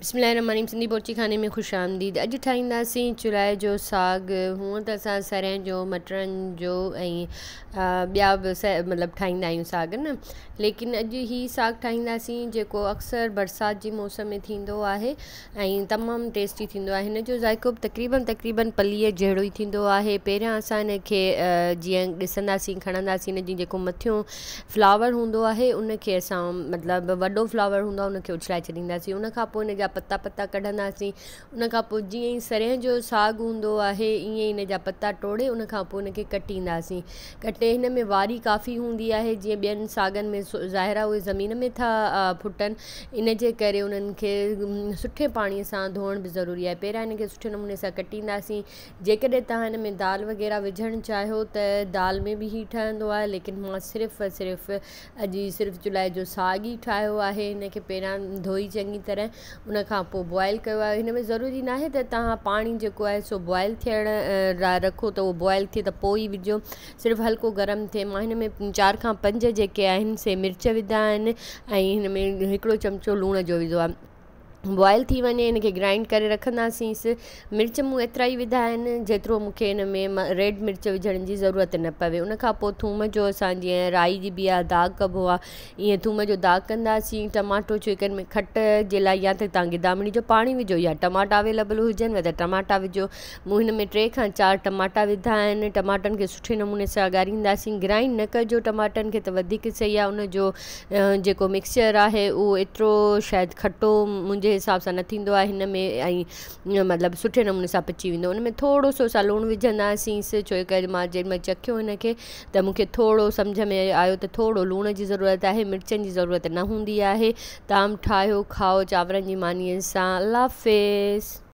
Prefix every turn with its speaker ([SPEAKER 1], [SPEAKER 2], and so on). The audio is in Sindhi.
[SPEAKER 1] بسم الله الرحمن الرحيم سنڌي بورچي خاني ۾ خوش آمديد. اڄ ٺاهينداسين چرائي جو ساڳ. هونء ته اسان سرهن جو، مٽرن جو ۽ ٻيا به مطلب ٺاهيندا آهيون ساڳ نه، ليڪن اڄ هي ساڳ ٺاهينداسين جيڪو اڪثر برسات جي موسم ۾ ٿيندو آهي ۽ تمام ٽيسٽي ٿيندو آهي. هن جو ذائقو به تقريبن تقريبن پليء جهڙو ئي ٿيندو آهي. پهريان اسان هن کي جيئن ڏسنداسين کڻنداسين هن جي جيڪو مٿيون فلاور هوندو آهي ان کي اسان مطلب وڏو فلاور هوندو آهي ان کي اڇلائي ڇڏينداسين. ان کان پوء ان جا پتا پتا ڪڍنداسين. ان کان پوء جيئن ئي سرنهن جو ساڳ هوندو آهي ائين ئي ان جا پتا ٽوڙي ان کان پوء ان کي ڪٽينداسين. ڪٽي هن ۾ واري ڪافي هوندي آهي جيئن ٻين ساڳن ۾ ظاهر آهي اهي زمين ۾ ٿا ڦٽن، ان جي ڪري انهن کي سٺي پاڻي سان ڌوئڻ به ضروري آهي. پهريان ان کي سٺي نموني سان ڪٽينداسين. جيڪڏهن توهان هن ۾ دال وغيره وجهڻ چاهيو ته دال ۾ به هي ٺهندو آهي، ليڪن مان صرف ۽ صرف اڄ هي صرف چلائي جو ساڳ ئي ٺاهيو آهي. هن کي پهريان ڌوئي چڱي طرح ان کان پوء بوائل ڪيو آهي. هن ۾ ضروري ناهي ته توهان پاڻي جيڪو آهي سو بوائل ٿيڻ لاء رکو ته اهو بوائل ٿئي ته پوء ئي وجهو، صرف هلڪو گرم ٿئي. مان هن ۾ 4 کان 5 جيڪي آهن سي مرچ وڌا آهن ۽ هن ۾ هڪڙو چمچو لوڻ جو وڌو آهي. بوائل ٿي وڃي ان کي گرائنڊ ڪري رکنداسينس. مرچ مون ايترا ئي وڌا آهن جيترو مون کي ان ۾ ريڊ مرچ وجهڻ جي ضرورت نه پوي. ان کان پوء ٿوم جو اسان جيئن رائي ڏبي آهي داغ ڪبو آهي ائين ٿوم جو داغ ڪنداسين. ٽماٽو ڇو ڪي ان ۾ کٽ جي لاء يا ته توهان گدامڙي جو پاڻي وجهو يا ٽماٽا اويليبل هجنو ته ٽماٽا وجهو. مون هن ۾ 3 کان 4 ٽماٽا وڌا آهن. ٽماٽن کي سٺي نموني سان ڳارينداسين. گرائنڊ نه ڪجو ٽماٽن کي ته وڌيڪ صحيح آهي. ان جو جيڪو مڪسچر آهي اهو ايترو شايد کٽو منهنجي حساب سان نه ٿيندو آهي هن ۾ ۽ مطلب سٺي نموني سان پچي ويندو. ان ۾ ٿورو سو اسان لوڻ وجهنداسينس، ڇو ڪري مان جنهن مهل چکيو هن کي ته مون کي ٿورو سمجهه ۾ آيو ته ٿورو لوڻ جي ضرورت آهي، مرچن جي ضرورت نه هوندي آهي. طعام ٺاهيو کائو چانورن جي مانيء سان. الله حافظ.